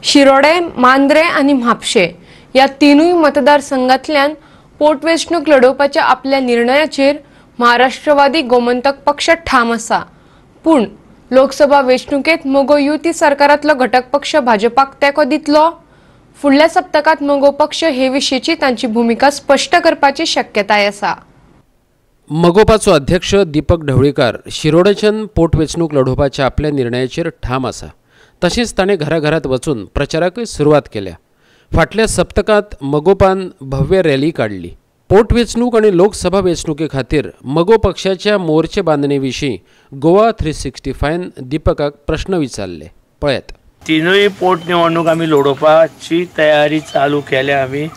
शिरोडे, मांद्रे आनी म्हापशे ह्या तिनूय मतदारसंघांतल्यान पोटवेंचणूक लढोवपाच्या आपल्या निर्णयाचेर महाराष्ट्रवादी गोमंतक पक्ष ठाम आसा. पूण लोकसभा वेंचणुकेत मगो युती सरकारांतलो घटक पक्ष भाजपाक तेंको दितलो? फुडल्या सप्तकांत मगो पक्ष हे विशींची तांची भुमिका स्पश्ट करपाची शक्यताय आसा. मगोपाचो अध्यक्ष दीपक ढवळीकार शिरोडेच्यान पोटवेंचणूक लढोवपाच्या आपल्या निर्णयाचेर ठाम आसा. तशेंच ताणें घराघरांत वचून प्रचाराकय सुरवात केल्या. फाटल्या सप्तकांत मगोपान भव्य रॅली काडली. पोटवेंचणूक आनी लोकसभा वेंचणुके खातीर मगो पक्षाच्या मोर्चे बांदणे विशीं गोवा 365 दीपकाक प्रश्न विचारले. पळयात. तिनूय पोटनिवडणूक आमी लढोवपाची तयारी चालू केल्या. आमी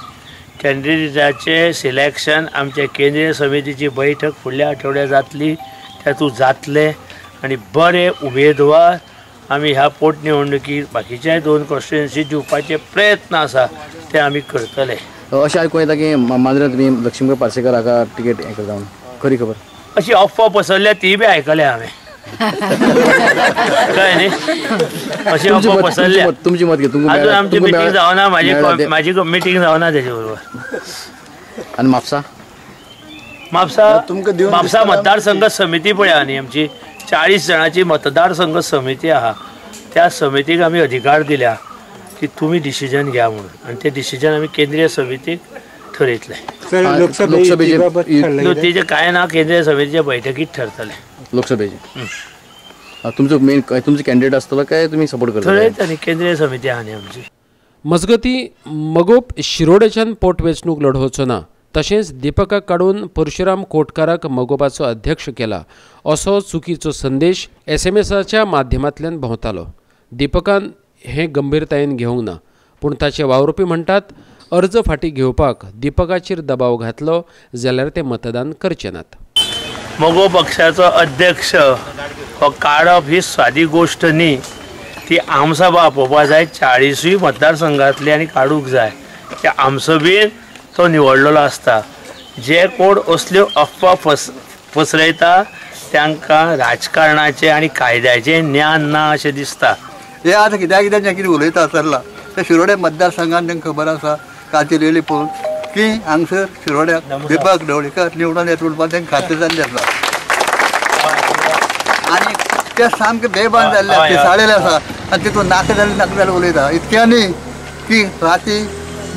कॅन्डिडेटाचे सिलेक्शन आमच्या केंद्रीय समितीची बैठक फुडल्या आठवड्या जातली, तातूंत जातले आनी बरे उमेदवार आमी ह्या पोटनिवडणुकीत बाकीच्याय 2 कॉन्स्टिट्युएन्सी दिवपाचे प्रयत्न आसा ते आमी करतले. अशें आयकूं येता की मांद्र्यां तुमी लक्ष्मीकांत पार्सेकर हाका तिकेट हें करता म्हणून, खरी खबर? अशी अफवा पसरल्या ती बी आयकल्या हांवें. कळ्ळें न्ही? अशी अफवा पसरल्या. तुमची मत घेत अजून आमची मिटींग जावना, म्हाजी मिटींग जावना तेजे बरोबर. आनी म्हापसा? म्हापसा म्हापसा मतदारसंघ समिती पळय न्ही, आमची 40 जाणांची मतदारसंघ समिती आहा. त्या समितीक आमी अधिकार दिल्या की तुमी डिसिजन घ्या म्हणून, आनी ते डिसिजन आमी केंद्रीय समितीक ठरयतले. तेजें कांय ना, केंद्रीय समितीच्या बैठकीत ठरतलें. लोकसभेचे तुमचो मेन तुमचो कॅन्डिडेट आसतलो काय तुमी सपोर्ट करतले? ठरयता न्ही, केंद्रीय समिती आहा न्ही आमची. मजगती मगोप शिरोडेच्यान पोटवेंचणूक लढोवचो ना, तशेंच दीपकाक काडून परशुराम कोटकाराक मगोपाचो अध्यक्ष केला असो चुकीचो संदेश एसएमएसाच्या माध्यमांतल्यान भोंवतालो. दीपकान हें गंभीरतायेन घेवंक ना, पूण ताचे वावुरपी म्हणटात अर्ज फाटीं घेवपाक दीपकाचेर दबाव घातलो जाल्यार ते मतदान करचे नात. मगो पक्षाचो अध्यक्ष हो काडप ही सादी गोश्ट न्ही, ती आमसभा आपोवपा जाय 40 मतदारसंघांतली आनी काडूंक जाय. त्या आमसभेन तो निवडलेलो आसता. जे कोण असल्यो अफवा पसरयता तांकां राजकारणाचें आनी कायद्याचें ज्ञान ना अशें दिसता. हे आतां कित्याक कित्याक जें कितें उलयता चल्लां तें शिरोडे मतदारसंघान तांकां खबर आसा कालची रेली पळोवन की हांगसर शिरोड्याक दीपक ढवळीकर निवडून येतलो म्हणपाक तांकां खात्री जाल्ली आसा. आनी ते सामके बेबान जाल्ले आसा, पिसाळेले आसा आनी तितून नाका जालें नाका जालें उलयता. इतक्या न्ही की राती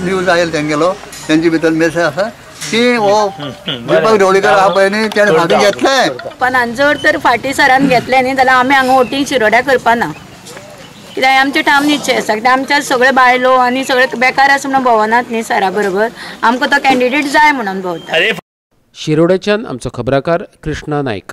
न्यूज आयल तेंगेलो तेंचे भितर मेसेज आसा की हो दीपक ढवळीकर आहा पळय न्ही तेणें फाटीं घेतलें. पण जर तर फाटीं सरान घेतलें न्ही जाल्यार आमी हांगा वोटींग शिरोड्या करपा ना, कित्याक आमचें ठाम निश्चय आसा. कित्याक आमच्या सगळे बायलो आनी सगळे बेकार आसा म्हणून भोंवनात न्ही सरा बरोबर, आमकां तो कॅन्डिडेट जाय म्हणून भोंवता. शिरोडेच्यान आमचो खबराकार कृष्णा नायक.